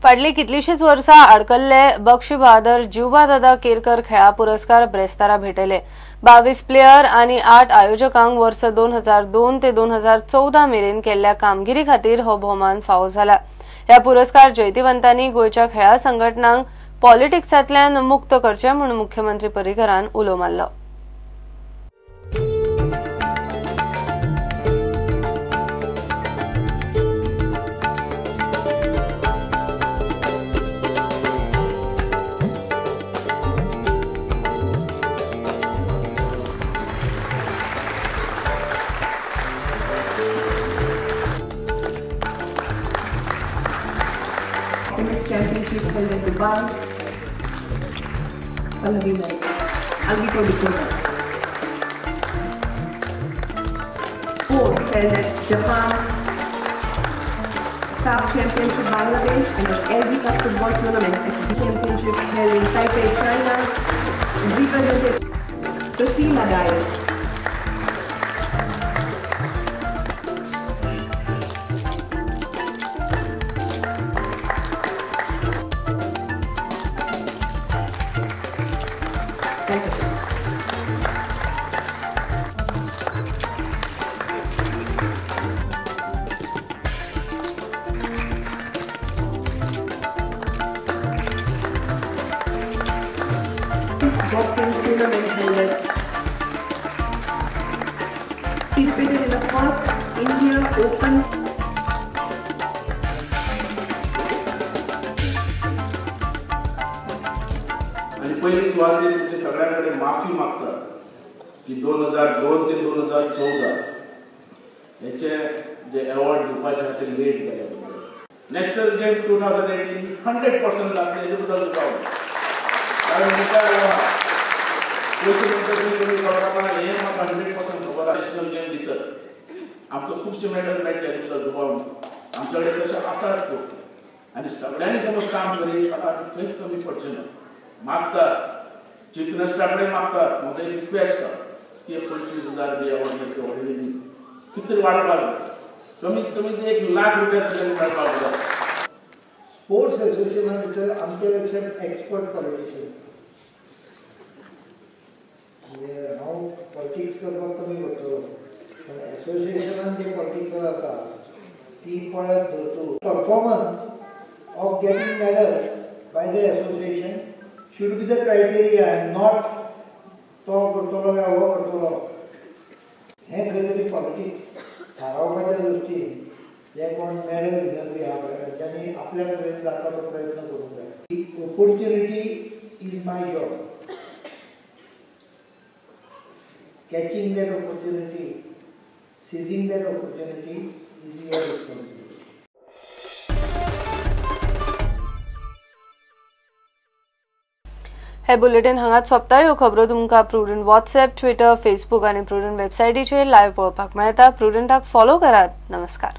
फाटलीं कितलींशींच वर्सां आडकल्ले बक्षी बहादर जीवबा केरकर खेळा पुरस्कार ब्रेस्तारा भेटले. 22 प्लेयर आनी 8 आयोजकांक वर्स 2002 ते 2014 मेरेन केल्ल्या कामगिरी खातीर हो भोवमान फावो जाला. ह्या पुरस्कार जैतिवंतांनी गोंयच्या खेळा संघटनांक पॉलिटिक्सांतल्यान मुक्त करचें म्हूण मुख्यमंत्री पर्रीकरान उलो मारलो. Championship held in Dubai, Pallavi Naik, Alvito Dikona. 4 held at Japan, SAF Championship Bangladesh and an LG Cup football tournament at the Championship held in Taipei, China, and represented Priscilla Dias. Boxing tournament held at participated in the first India Open. आणि पहिली सुवातेर तुमचे सगळ्यां कडेन माफी मागता की 2002 ते 2014 हेचे जे अवॉर्ड दिवपाचे आहा ते लेट जाले. नॅशनल गेम 2018 100% लागले हेजे बद्दल तुका कारण मुखार पयशे कमी खबर आहा हें म्हाका 100% खबर आहा. नॅशनल गेम भितर आमकां खुबशे मेडल मेळटले हेजे बद्दल दुबाव ना. आमचे कडेन तशें आसात खूब आनी सगळ्यांनी समज काम करीत आतां आमी खंयच कमी पडचें ना. मागतात चीफ मिनिस्टरा कडेन मागतात, म्हजो एक रिक्वेस्ट आहा की 25,000 बी अवॉर्ड मेळटले व्हडले न्ही, कितें तरी वाडपाक जाय, कमीत कमी 1 लाख रुपया तरी मेळपाक जाय. स्पोर्ट्स एसोसिएशना भितर आमच्या पेक्षा एक्सपर्ट पॉलिटिशियन, म्हणजे हांव पॉलिटिक्स करपाक कमी पडटलो पण एसोसिएशनान जे पॉलिटिक्स जाता ती पळयत धरतू. Performance of getting medals by the association should be the criteria and not तो करतलो काय हो करतलो. हें खंय तरी पॉलिटिक्स थारावपाच्या दृश्टीन जे कोण मेडल विनर बी आहा पळय तांच्यांनी आपल्या तरेन जाता तो प्रयत्न करूंक जाय. Opportunity is my job. Catching that opportunity, seizing that opportunity is your responsibility. हे बुलेटिन हांगाच सोंपता. ह्यो खबरो तुमकां प्रुडंट वॉट्सएप, ट्विटर, फेसबूक आनी प्रुडंट वेबसायटीचेर लायव्ह पळोवपाक मेळटा. प्रुडंटाक फॉलो करात. नमस्कार.